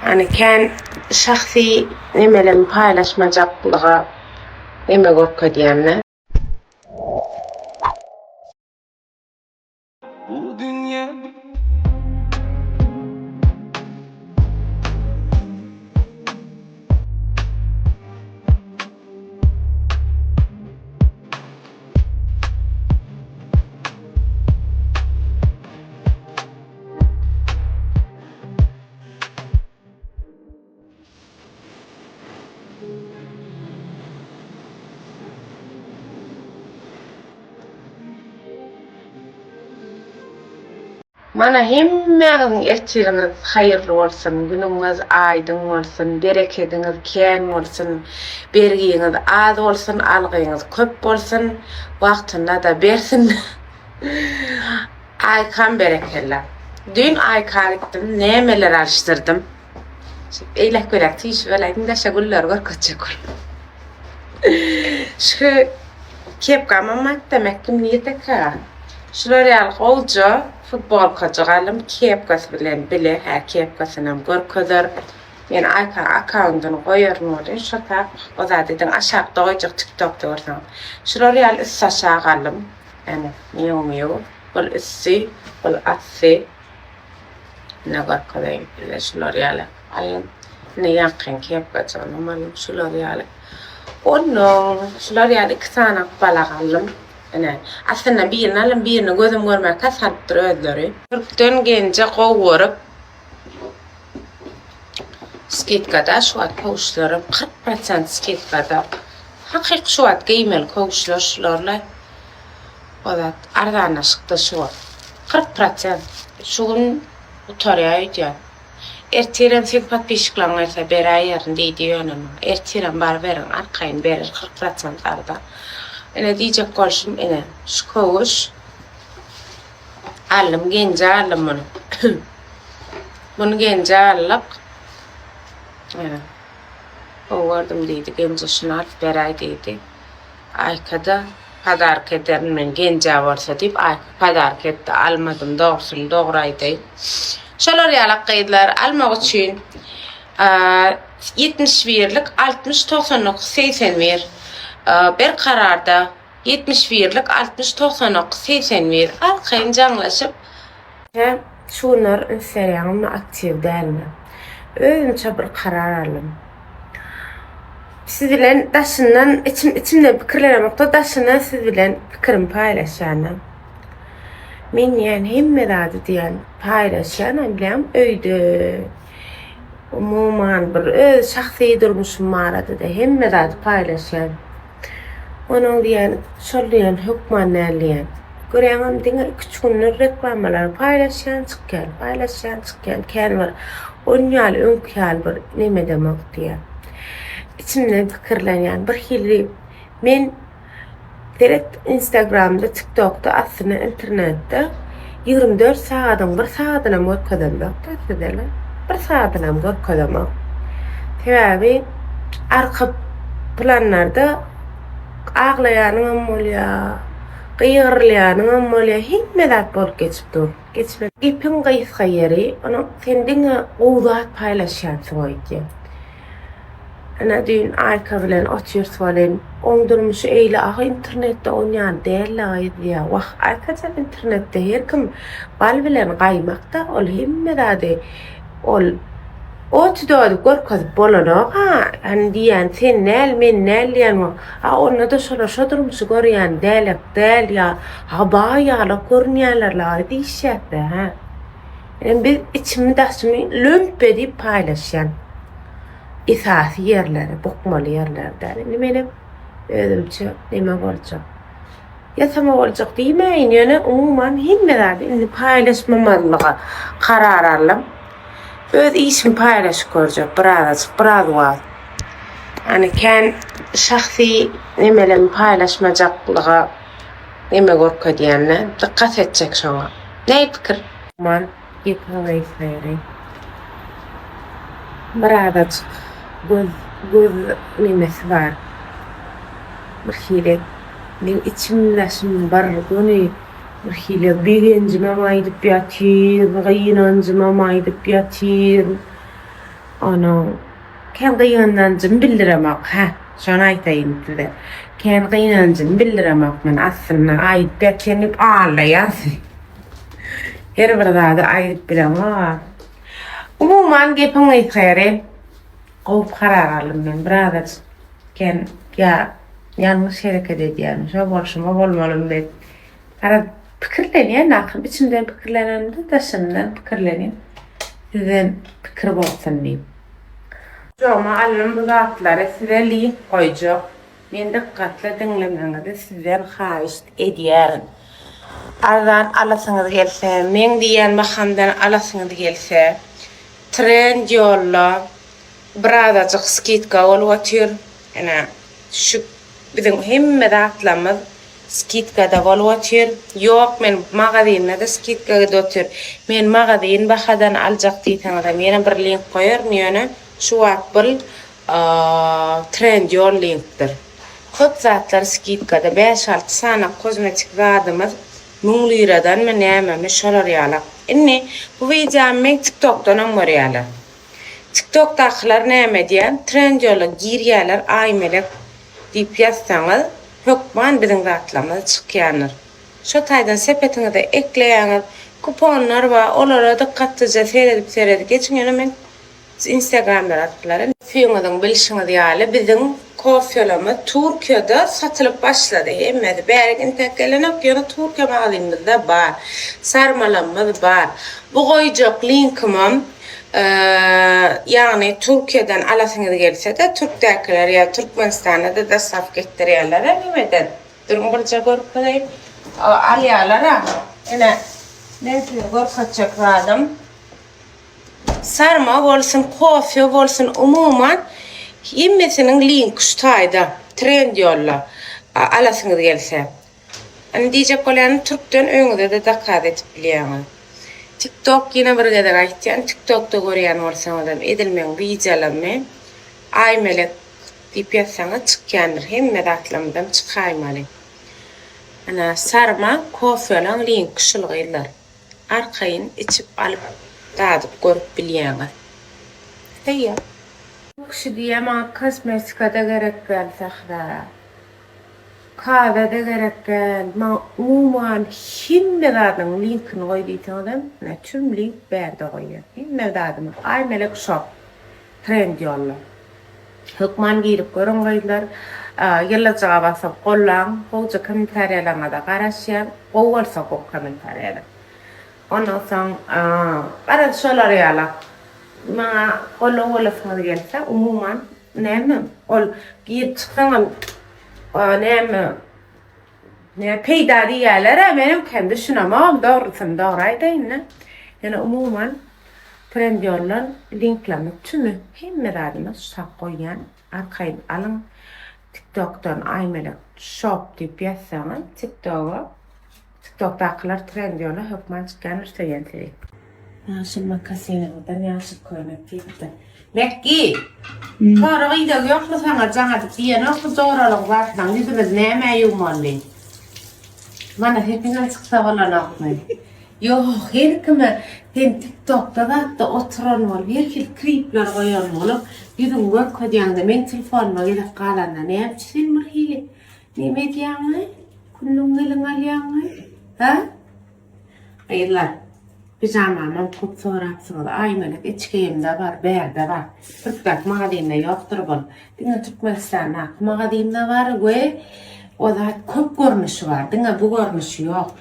Hani kän şahsy nemelerimi paýlaşmajaklyga neme görkezýän-de. Bu dünýä. Mana hemmäňiziň ertiriňiz haýyrly bolsun, günüňiz aýdyň bolsun, berekediňiz kän bolsun, bergiňiz az bolsun, algyňyz köp bolsun, wagtynda-da bersin. Aýkam berekella. Düýn Aýka gitdim, nämeler alyşdyrdym. Eýläk-beýläk süýşüp öläýdim, daşa gülleri görkezjek bolup. Şu kepkamam atda mekkim nirdeka? Şular ýaly gowja futbolkajyk aldym, kepkasy bilen bile, hä kepkasynam görkezer. Men Aýkaň akkaundyny goýaryn welin, şo tak o zat ediň aşakda goýjak TikTokda görseňiz. Şular ýaly üstaşak aldym. Ene, miu-miu. Bul üsti, bul asty. Ine görkezeýin size şular ýaly aldym. Ine ýaňkyň kepkajygynam aldym şular ýaly. Onnoň şular ýaly iki sany balak aldym. Ine, aslynda birini aldym, birini gözüm görmänkä salypdyr özleri. Türkden genje gowy görüp skidkada şu wagt köwüşlerim 40% skidkada. Hakyky şu wagt geýmeli köwüşler şularla. O zat arzanlaşykda şu wagt. 40 prosent. Şu gün gutarýar öýdýän. Ertirem seň podpisçiklaň gelse beräýerin diýdi ýöne maňa. Ertirem baryberiň arkaýyn berer 40 prosent arzan. Ine diýjek bolşum ine şu köwüş aldym genje aldym muny. Muny genje aldyk. Ine. Gowy gördüm diýdi genje şuny alyp beräý diýdi. Aýkada podarka ederin men genjä bolsa diýip Aýka podarka etdi almadym dogrusyny dogry aýdaýyn. Şolar ýalak gyzlar almak üçin 71-lik 60 99 81 Berkararda 71-lik 60 99 81 arkaýyn jaňlaşyp Hä şu günler üns berýäňizmi aktiw dälmi? Özümçe bir karar aldym. Siz bilen daşyndan içim içimden pikirlenemokda daşyndan siz bilen pikirimi paýlaşýanam. Men diýen hemme zady diýen paýlaşýanam bilýän öýde umuman bir öz şahsy durmuşym barada-da hemme zady paýlaşýan. Onuň diýen şol diýen hökman däl diýen. Görýäňem diňe iki-üç gündür reklamalary paýlaşýan çykýan, paýlaşýan çykýan kän bir on ýaly öňki ýaly bir nemedemok diýen. Içimden pikirlenýän bir hili men seret instagramda tiktokda aslynda internetde 24 sagadyň bir sagadynam görkezemok-da sizele. Bir sagadynam görkezemok. Sebäbi arka planlarda aglaýanyňam bolýar, gygyrylýanyňam bolýar, hemme zat bolup geçip dur. Geçme. Gepiň gysga ýeri, onuň sen diňe gowy zat paýlaşýansyň öýdýän. Ene düýn Aýka bilen otyrys welin, oň durmuşy eýle agy internetde on ýaly däl-le gyz diýýär. Wah, Aýkajan internetde her kim bal bilen gaýmak-da, ol hemme zady ol Ot-dody görkezip bolanok-a, hany diýýän sen däl, men däl diýýän bol. A onda-da şolar şo durmuşy görýän dälek däl ýa ha baý ýalak görünýärler-laý diýişýäs-dä, hä. Indi biz içimi-daşymy lömp edip paýlaşýan. Esasy ýerleri, bukmaly ýerleri däl. Indi menem özümçe neme boljak. Ýasama boljak diýmäýin, ýöne umuman hemme zady indi paýlaşmamazlyga karar aldym. Öz işimi paýlaşyp görjek birazajyk, biraz wagt. Ýani kän şahsy nemelerimi paýlaşmajaklyga neme görkezýän-de, dykgat etjek şoňa. Näý pikir? Umuman gepiň gysga ýeri. Birazajyk göz göz nemesi bar. Bir hili meň içim daşym bir göni bir hili begenjimem aýdyp ýatyryn, gynanjymam aýdyp ýatyryn. Onuň kän gynanjymy bildiremok. Hä, şony aýdaýyn size. Kän gynanjymy bildiremok men aslynda aýdyp ýatyryn diýip aldaýarsyň. Her bir zady aýdyp bilemok. Umuman gepiň gysga ýeri gowy karar aldym men birazajyk kän ýa ýalňyş hereket edýärin şo bolşuma bolmalym diýip garaz pikirlenýän akyl içimden pikirlenemde daşymdan pikirlenýän sizden pikir bolsun diýip. Gujagyma aldym bu zatlary size link goýjak men dykgatly diňlemegiňizi sizden haýyşt edýärin. Arzan alasyňyz gelse, meň diýýän bahamdan alasyňyz gelse, Trendyolda birazajyk skidka bolup otyr. Ine, şu biziň hemme zatlarymyz skidkada bolup otyr. Ýok, men magazinde-de skidka gidip otyr. Men magazin bahadan aljak diýseňizem ýene bir link goýaryn, ýöne şu wagt bul Trendyol linkdir. Köp zatlar skidkada, bäş-alty sany kozmetik zadymyz müň liradanmy nämemi şolar ýalak. Indi bu wideomy meň tiktokdanam görýärler. Tiktokdakylar näme edýär? Trendyol'a girýärler Aýmelek diýip ýazsaňyz hökman biziň zatlarymyz çykýandyr. Şo taýdan sepetiňize ekleýäňiz. Kuponlar bar olara dykgatlyja seredip seredip geçiň ýöne men Instagramdan atyplar. Köpüňiziň bilşiňiz ýaly biziň kofelerimiz Türkiýede satylyp başlady hemmesi bärik intäk gelenok ýöne Türkiýe magazynymyzda bar sarmalarymyz bar bu goýjak linkimem ýagny Türkiýeden alasyňyz gelsede türkdäkiler ýa Türkmenistana-da dostawka etdirýärler nimeden duruň birje görkezeýin alýarlar-a ine men size görkezjek zadym Sarma bolsun, kofe bolsun, umuman hemmesiniň linki şu taýda, Trendyolda alasyňyz gelse. Indi diýjek bolýanym türkden öýüňize-de zakaz edip bilýäňiz. TikTok ýene bir gezek aýtýan, TikTokda görýän bolsaňyzam edil meň wideolarymy Aýmelek diýip ýazsaňyz çykýandyr, hemme zatlarymyzam çykaýmaly. Ana sarma, kofelaň linki şul gyzlar. Arkaýyn içip alyp dadyp görüp bilýäňiz. Söýýän. Bu kişi diýýä maňa kosmetikada gerek däl Sähra. Kawede gerek däl. Maňa umuman hemme zadyň linkini goý diýseňizem ine tüm link bärde goýýan. Hemme zadymy Aýmelek shop Trendyolda. Hökman girip görüň gyzlar. Ýyllyjyga basyp gollaň. Gowja kommentariýalaryňyza garaşýan. Gowy bolsa gowy kommentariýa ýazyň. Ondan soň garaz şolar ýaly. Maňa goldaw bolasyňyz gelse umuman näme ol girip çyksaňam näme näme peýda diýýärler-ä menem kem düşünemogam dogrusyny dogry aýdaýyn-da. Ýöne umuman Trendyoldan linklerimiz tümi hemme zadymyz şak goýýan arkaýyn alyň tiktokdan Aýmelek shop diýip ýazsaňyz tiktoga tiktokdakylar Trendyola hökman çykýandyr söýen sizi. Ýaşyl makasynyňyzdan ýaşyl köýnek diýipdir. Mekgi! Sorag ideg ýokmy saňa jaň edip diýenokmy joralyň zatlaň ýüzümiz nämä ýuwmaly? Mana sesiňem çyksa bolanokmy? Ýok her kime sen tiktokda zatda oturan bolup her hili klipler goýan bolup ýüzüňi görkezýäňde meň telefonyma gezek galanda näme üçin sen bir hili neme edýäňaý küllüň eliňe alýaňaý hä gyzlar pijamamam köp sorapsyňyz Aýmelek içgeýimde bar bärde bar türkdäki magazynda ýokdur bul diňe Türkmenistandaky magazynda bar we o zat köp görnüşi bar diňe bu görnüşi ýok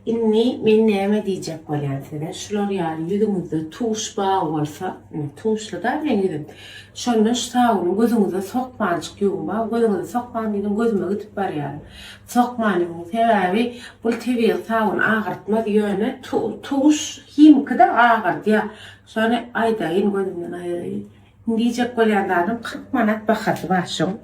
Indi men näme diýjek bolýan size, şular ýaly ýüzüňizde tuş bag bolsa, indi tuşly-da meň ýüzüm, şonda şu sabyny gözüňize sokmanjyk ýuwuň, bag gözüňize sokman diýdim gözüme gidip barýar. Sokman ýuwuň, sebäbi bul tebigy sabyn agyrtmaz, ýöne tuş himiki-de agyrdýar. Şony aýdaýyn gözümden aýraýyn. Diýjek bolýan zadym 40 manat bahasy bar şuň.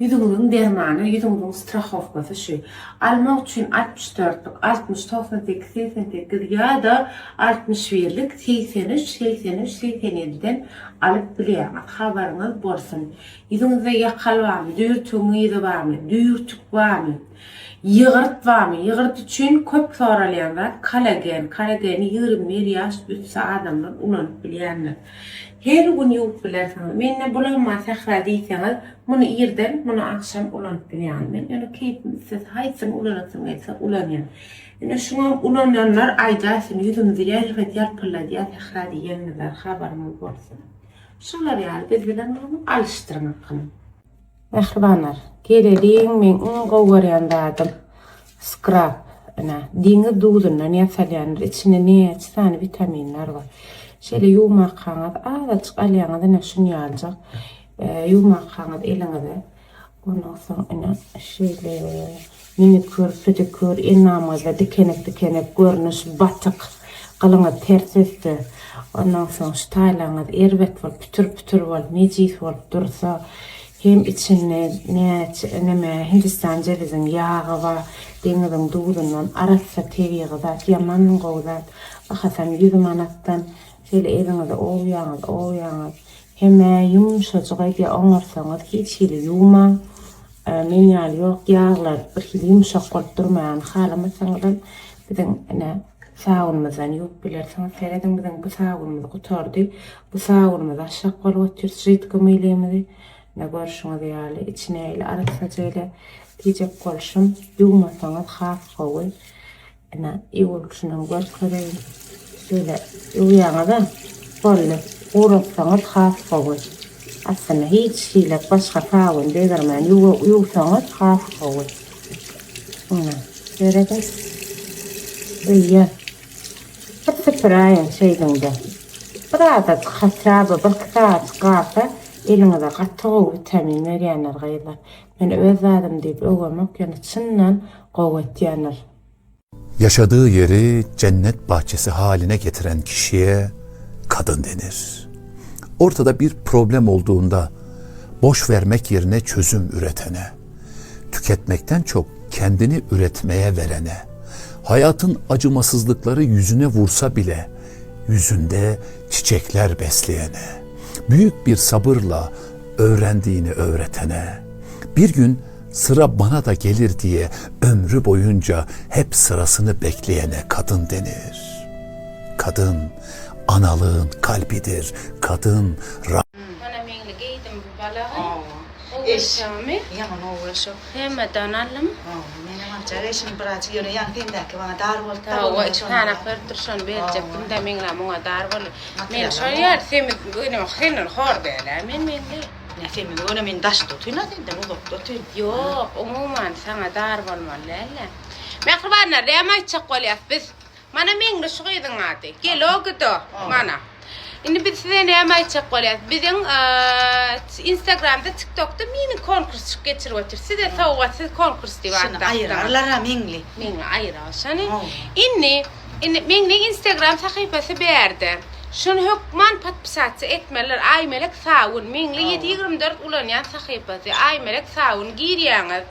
Ýüzüňiziň dermany, ýüzüňiziň strahowkasy şu. Almak üçin 64-lük, 60, 98, 88 ýa-da 61-lik 83, 83, 87-den alyp bilýäňiz. Habaryňyz bolsun. Ýüzüňizde ýakal barmy, düýrtügiň yzy barmy, düýrtük barmy? Ýygyrt barmy? Ýygyrt üçin köp soralýan zat kollagen. Kollageni 21 ýaş üsti adamlar ulanyp bilýändir. Her gün ýuwup bilersiňiz. Mende bulanma Sähra diýseňiz, muny irden, muny agşam ulanyp bilýän men. Ýöne keýpim islese haýsyny ulanasym gelse ulanýan. Ine şuňam ulananlar aýdaýsyn ýüzümizi ýelbet ýalpylladýar Sähra diýenimizler habaryňyz bolsun. Şular ýaly biz bilen muny alyşdyryň akyny. Mähribanlar, geleliň meň iň gowy görýän zadym skrab. Ine, deňiz duzundan ýasalýandyr. Içinde näçe sany witaminler bar. Şeýle ýuwmakaňyz azajyk alýaňyz ine şuny ýalyjak. Ýuwmakaňyz eliňize. Ondan soň ine şeýle Minikür, pedikür, endamyňyzda dikenek-dikenek görnüş, batyk, gylyňyz ters össe, ondan soň şu taýlaryňyz erbet bolup, pütür-pütür bolup, nejis bolup dursa, hem içinde näçe neme hindistan jewiziň ýagy bar, deňiziň duzundan arassa tebigy zat, ýaman gowy zat. Bahasam 100 manatdan. Şeýle eliňizi owýaňyz, owýaňyz. Hem-ä ýumşajyk edýär, oňarsaňyz hiç hili ýuwmaň. Men ýaly ýok ýaglar bir hili ýumşak bolup durmaýany halamasaňyzam biziň ine sabynymyzdan ýuwup bilersiňiz. Serediň biziň bu sabynymyz gutardy. Bu sabynymyzy aşak bolup otyrys židki mylymyzy. Ine görşüňiz ýaly içi nähili arassaja ele diýjek bolşum ýuwmasaňyz has gowy. Ine, ýuwulşynam görkezeýin. Şeýle ýuwýaňyz-a, boldy. Guratsaňyz has gowy. Aslynda hiç hili başga sabyn degirmän ýuwsaňyz has gowy. Ine, serediň. Öýe. Bir süpüräýiň şeýdiňde. Birazajyk hatýa by birki sagatjyk galsa, eliňize gaty gowy witamin berýänler gyzlar. Men öz zadym diýip öwemok, ýöne çyndan gowy etýänler. Yaşadığı yeri cennet bahçesi haline getiren kişiye kadın denir. Ortada bir problem olduğunda boş vermek yerine çözüm üretene, tüketmekten çok kendini üretmeye verene, hayatın acımasızlıkları yüzüne vursa bile yüzünde çiçekler besleyene, büyük bir sabırla öğrendiğini öğretene, bir gün sıra bana da gelir diye ömrü boyunca hep sırasını bekleyene kadın denir. Kadın analığın kalbidir. Kadın Mana meňli geýdim bu balagy. Gowy eşýamy? Ýaman gowy eşik. Hemmedan aldym. Hawa, menem aljak eşim birazjyk ýöne ýaňy sendäki maňa dar boldy da. Hawa, içi sanak berip dur şony berjekdim da meňlä muňa dar boldy. Men şol ýaly semiz gönem senden hor däl-ä men meňli. Nä semiz göne men daşda otyryn-a senden uzakda otyryn. Ýok, umuman saňa dar bolmaly däl-dä. Mähribanlar, näme aýtjak bolýas biz? Mana Meňli şu gyzyň ady. Gelo gido. Mana. Indi biz size näme aýtjak bolýas? Biziň Instagramda, TikTokda mini konkurs çyk geçirip otyr. Size sowgat, siz konkurs diýip Şuny atdakdyňyz. aýyrarlar-a Meňli. Meňli aýyrar şony. Indi indi Meňliň Instagram sahypasy bärde. Şuny hökman podpisatsa etmeliler. Aýmelek Sawun. Meňli 724 ulanýan sahypasy. Aýmelek Sawun girýäňiz.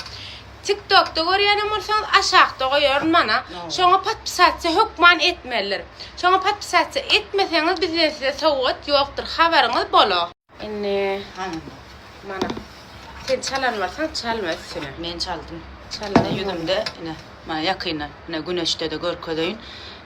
Tiktokda görýänem bolsaňyz aşakda goýaryn mana. Şoňa podpisatsa hökman etmelidir. Şoňa podpisatsa etmeseňiz bizden size sowgat ýokdur habaryňyz bola. Indi mana sen çalan bolsaň çalma üstüne. Men çaldym. Çalan Ine ýüzümde ine mana ýakyndan ine güneşde-de görkezeýin.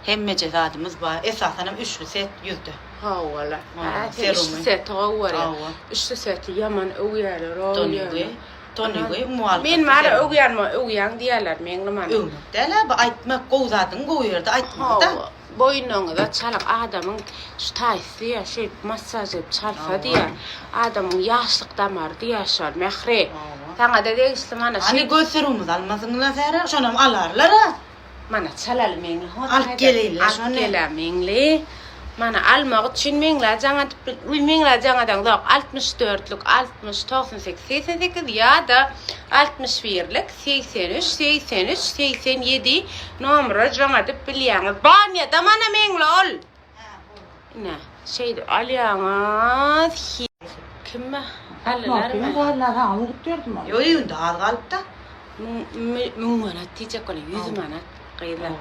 Hemmeje zadymyz bar. Esasanam üçli set ýüzde. Howala. Hä sen üçli seti gowy görýäň. Üçli seti ýaman öwýäler o ýöne. Tonigi umualka Men bara öwýän öwýäň diýerler meňli mana. Öwmek däl-ä bu aýtmak gowy zadyňy gowy ýerde aýtmaly-da. Hawa boýnuňyza çalyp adamyň şu taýsy diýýä şeýdip massaž edip çalsa diýýä adamyň ýaşlyk damary diýýä şol Mähri saňada degişli mana şeýdip. Hany göz sürümizi almasyňlar Sähra şonam alarlar-a. Mana çalaly Meňli hot Alyp geleýinle şony. Alyp gelä Meňli. Mana almak üçin Meňlä jaň adyp bil. Uý Meňlä jaň adaňzok. 64-lük 60 98 88 ýa-da 61-lik 83 83 87 nomera jaň adyp bilýäňiz. Banýada mana Meňli ol. Ine, şeýdip alýaňyz. Kim aldylarmy? Ýok, öýünde az galypda. Müň manat diýjek bolýan, 100 manat gyzlar.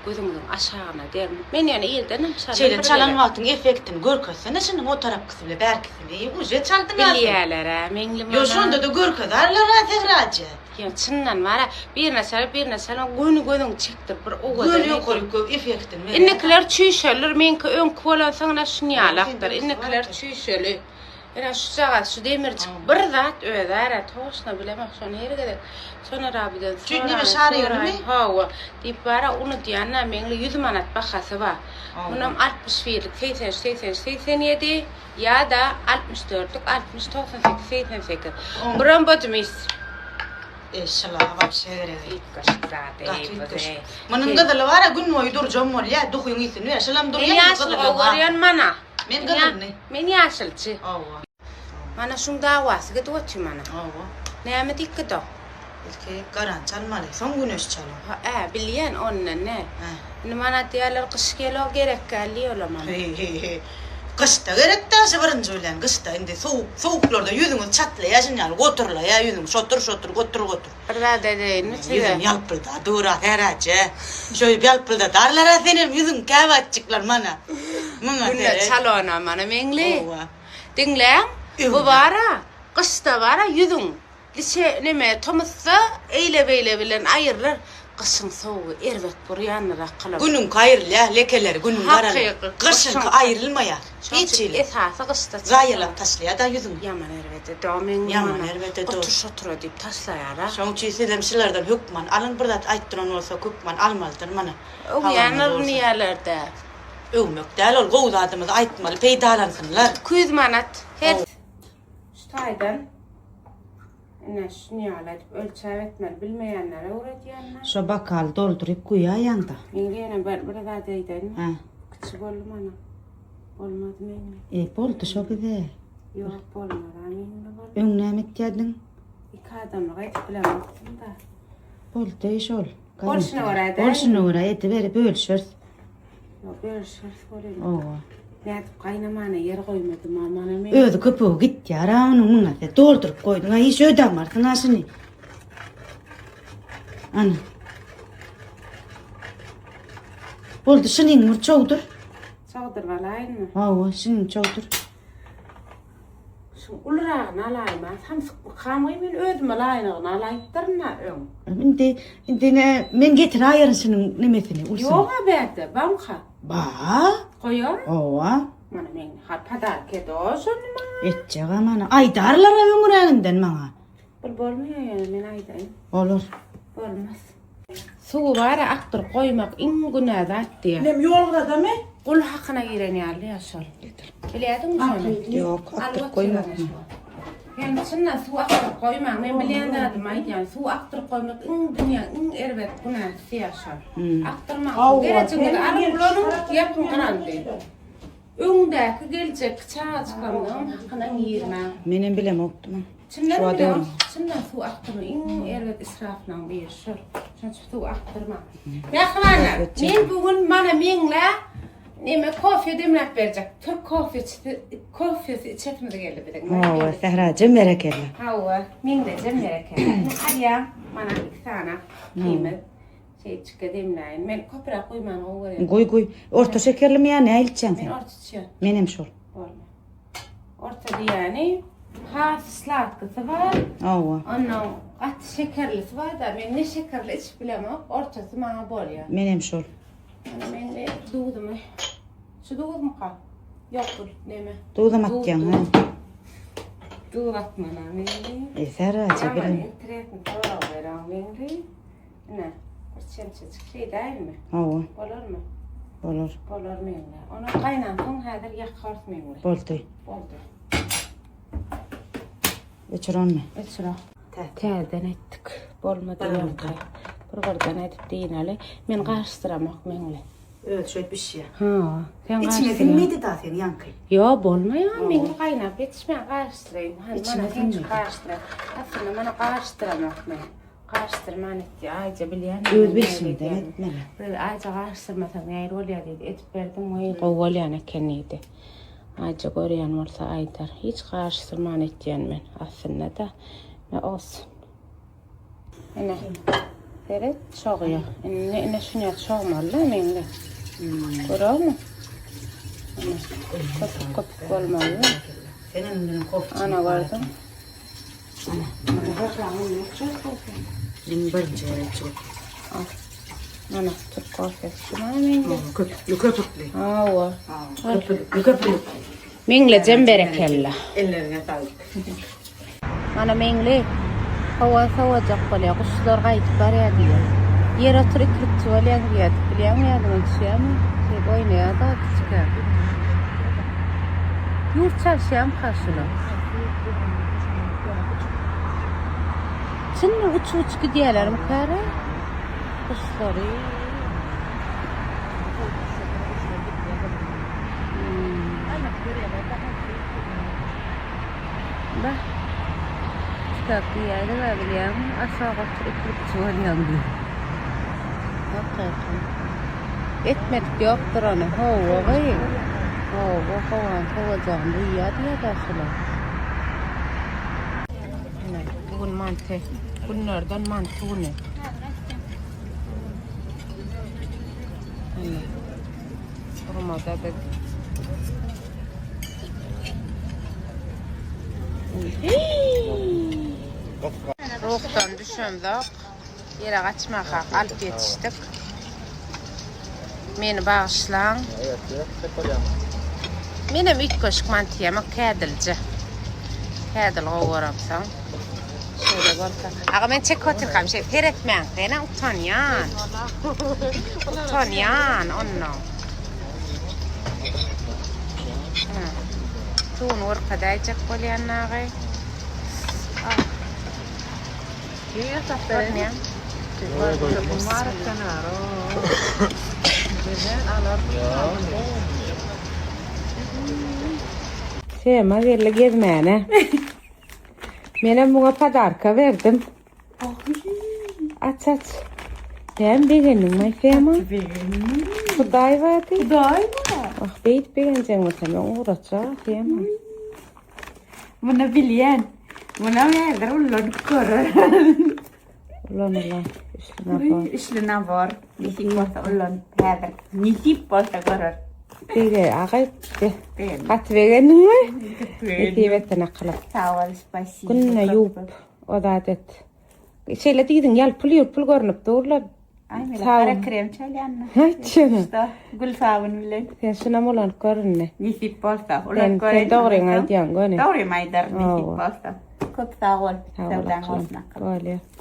Gözüňiziň aşagyna derin. Men ýöne irdenem çaldym. Şeýle çalan wagtyň effektini görkezsene şunuň o tarapkysy bile bärkisini. Uje çaldyň-a sen. Bilýäler-ä, Meňli Ýok, mana. şonda-da görkezerler-ä Sähraje. Ýa çyndan bara birine çalyp birine çalma göni gözüňi çekdirip bir owadan. Göni ýokary köp effektini berýär. Indikiler çüýşelidir meňki öňki bolansoň ine şunýalakdyr. Indikiler çüýşeli. Ine şujagaz şu demirjik bir zat özara toşna bilemok şony her gezek Soner abiden Şu neme şarigimi? Hawa diýip bara unudýan-da meňli 100 manat bahasy bar. Munam 61-lik 83 83 87 ýa-da 64-lük 60 98 88. Buram bodumis. E şyla wapşe gerek. Üýtgeşik zat eý Gaty bu üýtgeşik. eý. Munuň gyzyly bar-a gün boýy durjam bolýa, duhyň ysyny ber. Şylam Men durýa, indi ýaşyl gyzyly gowy bar. görýän mana. Men ýa- gyzylyny. Men ýaşylçy. Hawa. Mana şuň dawasy gidip otyr mana. Hawa. Näme diýip gido? Ilki garany çalmaly, soň güneşi çalar. Ha, ä, bilýän ondan ne. Hä. Indi mana diýýärler gyş gelo gerek däl diýýärler mana. He-he-he. Gyşda gerek däl şu birinji bilen gyşda indi sowuk sowuklarda ýüzüňiz çatlaýar şun ýaly goturlaýar ýüzüň şotur şotur gotur gotur. Bir zat edeýinmi size? Ýüzüň ýalpylda dura Säräje. Şöýüp ýalpyldadarlar-a senem ýüzüň käwagtjyklar mana. Muňa Günde seret. çalona mana Meňli. Owa. Diňläň, bu Öňde. bara gyşda bara ýüzüň Liçe neme tomusda eýle-beýle bilen aýrylar, gyşyň sowugy erbet burýandyr akylym. Günüňki aýrylýar, lekeleri günüň garaly. Hakyky Gyşyňky aýrylmaýar. Şoň Hiç üçin hili. esasy gyşda Zaýalap taşlaýar-da ýüzüňi. Ýaman erbet edi o meň Ýaman mana. erbet edi o. Otur şotura diýip taşlaýar-a. Şoň üçin sizem şulardan hökman alyň bir zat aýtdyran bolsa hökman almalydyr mana. Öwýänler Habaryňyz bolsun. nirelerde. Öwmek däl ol gowy zadymyzy aýtmaly peýdalansynlar. 200 manat her. Şu taýdan ine şuny ýaly edip ölçäp etmeli bilmeýänlere öwredýän men. Şo bokaly dolduryp guýaýaňda. Meňli ýene bir, bir zat eýdeýinmi? Hä. Kiçi boldy mana. Bolmady meňli. E boldy şo bize. Ýok bolmaz a meňli boldy. Öň näme etýärdiň? Iki adamlyk edip bilemokdym-da. Boldy şol. Bolşuna görä edäýin. Bolşuna görä ediberi bölüşeris. Ýok bölüşeris bolýa. Owa. Nädip gaýnamana ýer goýmadym a mana men. Özi köpügi gitýär-a onuň muňa sen dolduryp goýduň-a hiç öýdäňmarsyň-a şuny. Ana. Boldy şunyň bir çowdur. Çowduryp alaýynmy? Hawa şunyň çowdur. Şuň uluragyny alaýma, samsykmykamgy men özüme laýynygyny alaýypdyryn-a öň. Indi indi ne men getiräýerin şunuň nemesini ulsuny. Ýog-a bärde, bamka? Ba. Goýar? Hawa. Mana meň ha podarka edi-o şony maňa. Etjeg-a mana. Aýdarlar-a öňüräginden maňa. Bul bolmaýar ýöne men aýdaýyn. Bolar. Bolmaz. Suwy bara akdyryp goýmak iň günä zat diýýär. Nem ýolgradamy? Gul hakyna giren ýaly ýa şol. Bilýärdiňmi şony? Ýok, akdyryp goýmakmy? Ýani çyndan suw akdyryp goýmaň. Men bilýän zadymy aýdýan. Suw akdyryp goýmak iň dünýäň iň erbet günäsi ýa şol. Akdyrmaň. Gerejiňizi alyp ulanyň, ýapyň grandy. Öňdäki geljekki çagajyklaryňyzyň hakyna girmäň. Menem bilemokdym. Çyndan bilemok. Çyndan suw akdyrma iň erbet israflaryň biri şol. Şonuň üçin suw akdyrmaň. Mähribanlar, men bu gün mana meňlä neme kofe demläp berjek. Türk kofeçisi kofesi içesimiz geldi biziň. Hawa, Sährajem berekella. Hawa, meňlejem berekella. Alýaň, mana iki sany kimiz. Şeýtjikge demläýin. Men köpräk guýmany gowy görýän. Guý, guý. Orta şekerlimi ýa nähili içýäň sen? Men orta içýän. Menem şol. Bolma. Orta diýýäni has sladkysy bar. Hawa. Ondan gaty şekerlisi bar-da, men ne şekerli içip bilemok, ortasy maňa bolýar. Menem şol. Ýöne men de duzumy Şu duzmyka? Ýok bu neme? Duzam atýaň ha. Duz atmana Meňli. E, Sähraja Ýaman bilen. interesni sorag beren Meňli. Ine, bir çemçejik şey dälmi? Hawa. Bolarmy? Bolar. Bolar Meňli. Ony gaýnansoň häzir ýakarys Meňli. Boldy. Boldy. Öçür ony. Öçür. Täzeden etdik. Bolmady ýoňky. Bir birden edip dinaly. Men garyşdyramok Meňli. Özi şöýdüp bişýär. Ha, sen Içine siňmedi da seň ýaňky. Ýo, bolmaýar. Men gaýnap ýetişmän garyşdyraýyn. Hany, İçine mana sen siňmedi. garyşdyraý. Aslynda mana garyşdyramok men. Garyşdyrman etdi. Aýja bilýän. Öz bilşiňden etmeli. Bir Aýja garyşdyrmasaň nähili bolýar diýdi. Edip berdim, weý gowy bolýan eken diýdi. Aýja görýän bolsa aýdar. Hiç garyşdyrman etýän men aslynda-da. Ne olsun. Ine. Seret, çogýar. Indi ine şuny çogmaly-da meňli. Görüňmi? Ine, köpük köpük bolmaly. Senem meniň kofçam. Ana gördüň. Ana. Men birinji gezek içip. Mana türk kofesi. Şuna meňle. Köpüklü köpüklü. Hawa. Köpüklü köpüklü. Meňlejem berekella. Ellerine saglyk. Mana Meňli howa sowajak bolýar, guşlar gaýdyp barýar diýýär. Ýer otur ikilikçi bolýaň diýýär. Bilýäňmi ýadyňa düşýärmi? Şeýdip oýnaýardy kiçikä. Ýurt çalyşýarmyka şular? Çynmy uçup-uçup gidýärlermikäre? Guşlary. Bah. Kitap diýýärler-ä bilýäňmi? Aşak otur ikilikçi bolýaň diýip. Hakyky. Etmedik ýokdur ony. Hawa gyz. Hawa, howany sowajagyny duýýar diýýär-dä şular. Ine, bu gün manty. Günlerden manty güni. Ine. Durmada biz. Ruhdan düşemzok. Ýere gaçmakak alyp ýetişdik. Meni bagyşlaň. Menem üýtgeşik manty ýemek kädilje. Kädil gowy göremsoň. Şeýle bolsa. Aga men çekip otyrkam şeýle seretmäň senä utanýan. Utanýan onnoň. Suwuny görkezäýjek bolýan dagy. Ah. Görünýär. Sema geldi gezmäne. Menem muňa podarka berdim. Aç aç. Näme begendiň maý Sema? Begendim. Hudaý bardy. Hudaý bar. Ah beýdip begenjeň bolsa men ugratjak Sema. Muny bilýän. Muny häzir ulanyp görer. Ulan ulan. Işli nabor. Işli nabor. Nesip bolsa ulan häzir. Nesip bolsa görer. Bege agay. Gaty begendiňmi? Nesip etsin akylyp. Sag bol, spasibo. Günde ýuwup o zat et. Şeýle diýdiň, ýalpyl-ýulpyl görnüp durlar. Aý, men gara krem çalýan. Aýtjana. Gül sabyn bilen. Sen şunam ulanyp gör indi. Nesip bolsa, ulanyp göreýin. Sen dogryňy aýdýaň, göni. Dogrymy aýdaryn, nesip bolsa. Köp sag bol. Söwdaň bolsun akyl. Bolýar.